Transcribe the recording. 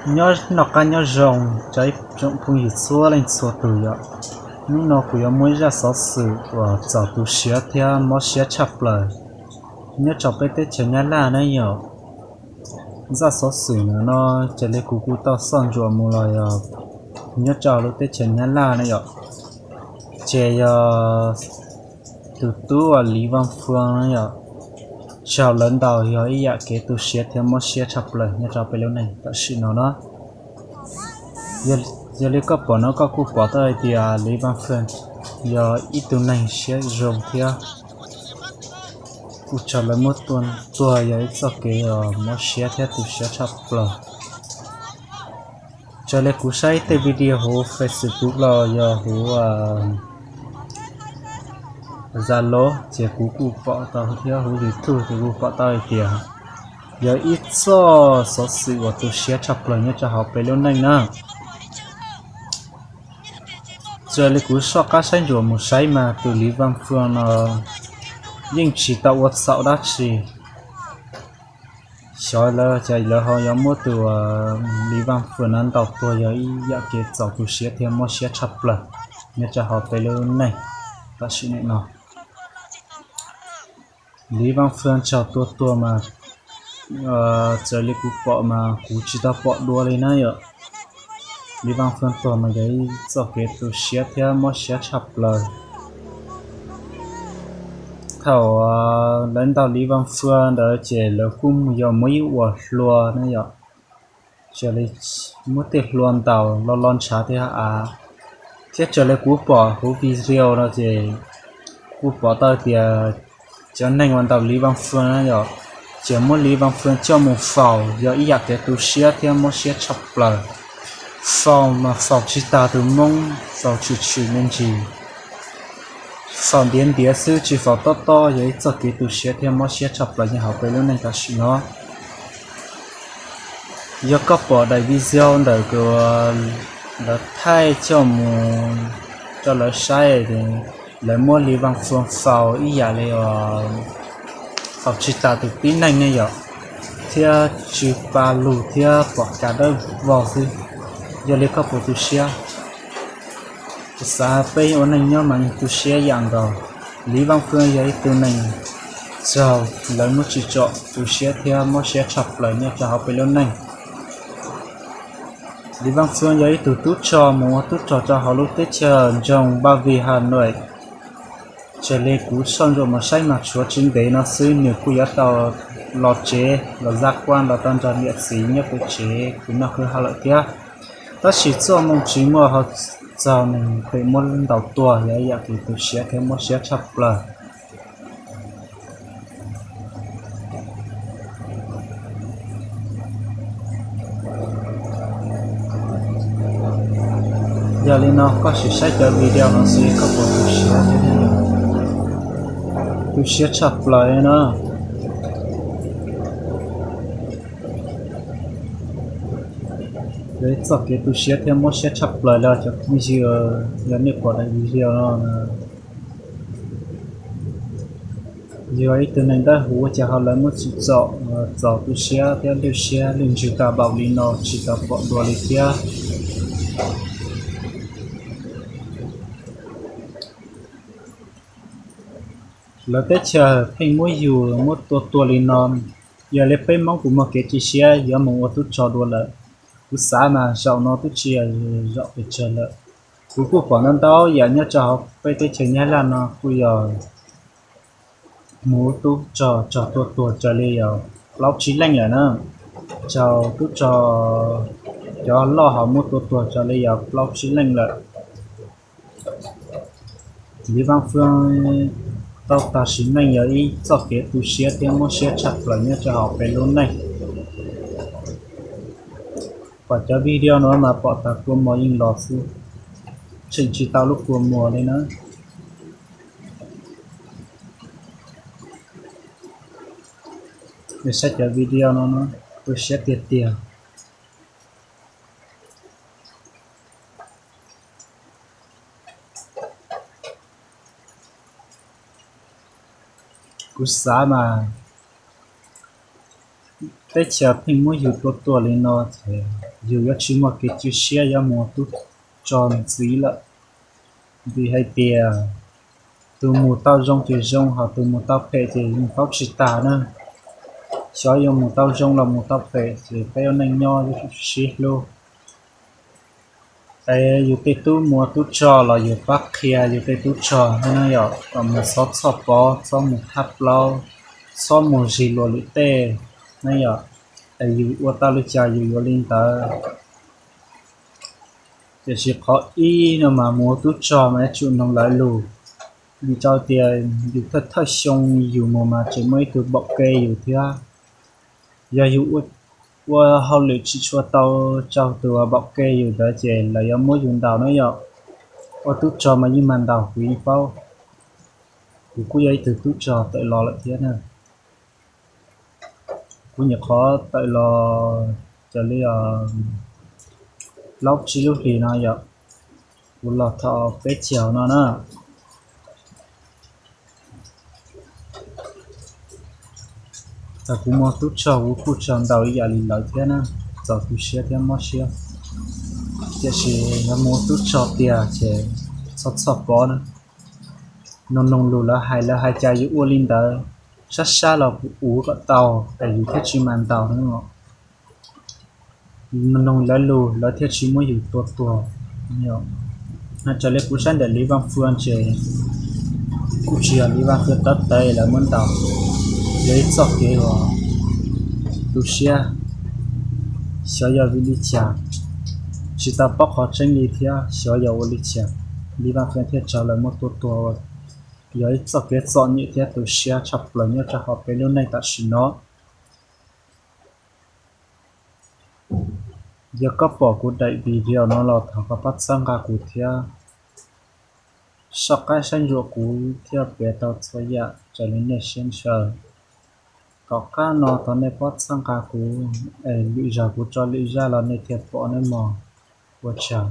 Nyob noj qab nyob zoo rau ib tsoom phooj ywg txhua leej txhua tus yom. Hnub no kuv yuav muaj ib zaj xov xwm uas txaus tu siab thiab mob siab tshaj plaws nyob rau peb teb chaws Nyab Laj na yom. Zaj xov xwm no no, raws li kuv kuj tau soj ntsuam mus los yog nyob rau lub teb chaws Nyab Laj na yom, ces yog tus tub uas Li Vaj Fwm na yom, tsaug lawv ntaus yog ib yam kev tu siab thiab mob siab tshaj plaws nyob rau peb lub neej tam sim no na. Yog li koj pom no koj kuj pom tau hais tias Li Vaj Fwm yog ib tug neeg siab zoo thiab kuj raug lawv muab tua tuag yog ib txoj kev uas mob siab thiab tu siab tshaj plaws. Raws li kuv saib tej video huv Facebook los yog huv Zalo ces kuv kuj pom tau thiab huv YouTube ces kuj pom tau hais tias yog ib txoj xov xwm uas tu siab tshaj plaws nyob rau hauv peb lub neej na. Raws li kuv soj qab saib ntsuam mus saib mas tus Li Vaj Fwm no yeej tsis tau ua txhaum dab tsi. Xyov lawv ces lawv ho yuav muab tus Li Vaj Fwm no ntaus tuag yog ib yam kev txaus tu siab thiab mob siab tshaj plaws nyob rau hauv peb lub neej tam sim no. Li Vaj Fwm tsaug tua tuag mas raws li kuv pom mas kuv tsis tau pom dua li na yom. Li Vaj Fwm tuag mas yog ib txoj kev tu siab thiab mob siab tshaj plaws. Thaum lawv ntaus Li Vaj Fwm ntawd ces lawv kuj yog muab ib uas hlua na yom, raws li muab tej hlua ntaus lo lo ntshav thiab av. Thiab raws li kuv pom huv video no ces kuj pom tau tias cov neeg uas ntaus Li Vaj Fwm na yom, ces muab Li Vaj Fwm coj mus faus yog ib yam kev tu siab thiab mob siab tshaj plaws. Faus mas faus tsis tas tus moob, faus tshwm tshwm me ntsis, faus ntiav ntiav xwb tsis faus tob tob yog ib txoj kev tu siab thiab mob siab tshaj plaws nyob hauv peb lub neej tam sim no. Yog koj pom daim video ntawm lawv thaij coj mus rau lawv saib, lawv muab Li Vaj Fwm faus ib yam li faus tsis tas tus tib neeg ne yom, thiab tsw pa lug thiab pom kav dawb vog xwb. Yog li koj puas tu siab? Kuv xav peb ua neej nyob mas yeej tu siab yam nkaus. Li Vaj Fwm yog ib tug neeg raug lawv muab tsim txom tu siab thiab mob siab tshaj plaws nyob rau hauv peb lub neej. Li Vaj Fwm yog ib tug tub rog mus ua tub rog rau hauv lub teb chaws nroog Ba Vij Has Nuim. Raws li kuv soj ntsuam mus saib mas tshuav tsis ntev no xwb nws kuj yuav tau los tsev los zaj kuaj los tau nrog niam txiv nyob pem tsev khwv noj khwv haus lawm thiab. Tab sis txoj moo tsis muaj hauv, txog nws pem muab ntaus tuag yog ib yam kev tu siab thiab mob siab tshaj plaws. Yog li no koj sim saib cov video no xwb koj puas tu siab thiab? Tu siab tshaj plaws na. Yog ib txoj kev tu siab thiab mob siab tshaj plaws los cov phooj ywg, yog nej pom daim video no, yog ib tug neeg dawb huv ces ho lawv muab tsim txom, txaus tu siab thiab lwj siab lwj ntsws tag npaum li no tsis tau pom dua li thiab. Lawv teb chaws pheej muab yug muab tua tuag li no, yog li peb Hmoob puas muaj kev cia siab yuav mus ua tub rog dua lawm? Kuv xav mas zaum no twb tsis yog zaum pes tsawg lawm. Kuv kuj pom ntau ntau yam nyob rau hauv peb teb chaws Nyab Laj no kuj yog mus ua tub rog raug tua tuag raws li yog plaub tsib leej lawm na. Raug tub rog cov loj hauv muab tua tuag raws li yog plaub tsib leej lawm. Li Vaj Fwm tau tag sim neej yog ib txoj kev tu siab thiab mob siab tshaj plaws nyob rau hauv peb lub neej. Pom cov video no mas pom tag kua muag yeej los xwb, tseem tsis tau lub kua muag li na. Saib cov video no no, tu siab tiag tiag. Kuv xav mas teb chaws pheej muab yug tua tuag li no ces yus yuav tsis muaj kev cia siab yuav mus ua tub rog ntxiv lawm. Vim hais tias tus mus tau zoo ces zoo, ho tus mus tau phem ces yeej paub tsis tas na. Xyov yuav mus tau zoo los mus tau phem ces peb ua neej nyob yuav tsum sib hlub. Es yus tej tub mus ua tub rog los yus pab qhia yus tej tub rog thiab na yom, kom mus txhob txhoj pov, txhob mus thab plaub, txhob mus zig luag lwm tej na yom. Es yus ua tau li cas yus yuav li ntawd. Tiam sis qhov ib no mas mus ua tub rog mas yuav tsum mloog lawv lus, vim rau tias yus thawj thawj xyoo yus mus mas tseem muaj ib tug npaum ke yus thiab. Yog yus ua hauj lwm tsis tshua tau raug tus npaum ke yus ntawd ces lawv yuav muab yus ntaus na yom. Ua tub rog mas yeej mag ntaus, kuv yeej paub. Kuv kuj yog ib tug tub rog tawm los lawm thiab na. Kuv nyuam qhuav tawm los raws li plaub tsib lub hlis no yom, kuv los thaum peb caug no na. Thaum kuv mus ua tub rog kuv kuj raug ntaus ib yam li lawv thiab na, txaus tu siab thiab mob siab. Tiam sis yog mus ua tub rog tiag ces txhob txhoj pov na. Noog noog lus lawv hais, lawv hais cas yus ua li ntawd, sab sab los kuv uv kom tau, es yus thiaj tsis mag ntaus na. Noog noog lawv lus lawv thiaj tsis muab yus tua tuag. Raws li kuv saib ntawm Liv Vaj Fwj ces kuj tsis yog Liv Vaj Fwj tab tawv lawv muab ntaus, yog ib txoj kev uas tu siab, xyov yog vim li cas, tsis tau paub qhov tseeb li thiab xyov yog ua li cas Liv Vaj Fwj thiaj raug lawv muab tua tuag. Yog ib txoj kev txom nyem thiab tu siab tshaj plaws nyob rau hauv peb lub neej tam sim no. Yog koj pom kuv daim video no los thov koj pab txhawb nqa kuv thiab, soj qaib saib ntsuam kuv thiaj piav tau txhua yam raws li nej siab ntshaw. Tom qab no thov nej pab txhawb nqa kuv, es lwm zaug kuv tso lwm zaj los nej thiaj pom nawb mog. Ua tsaug.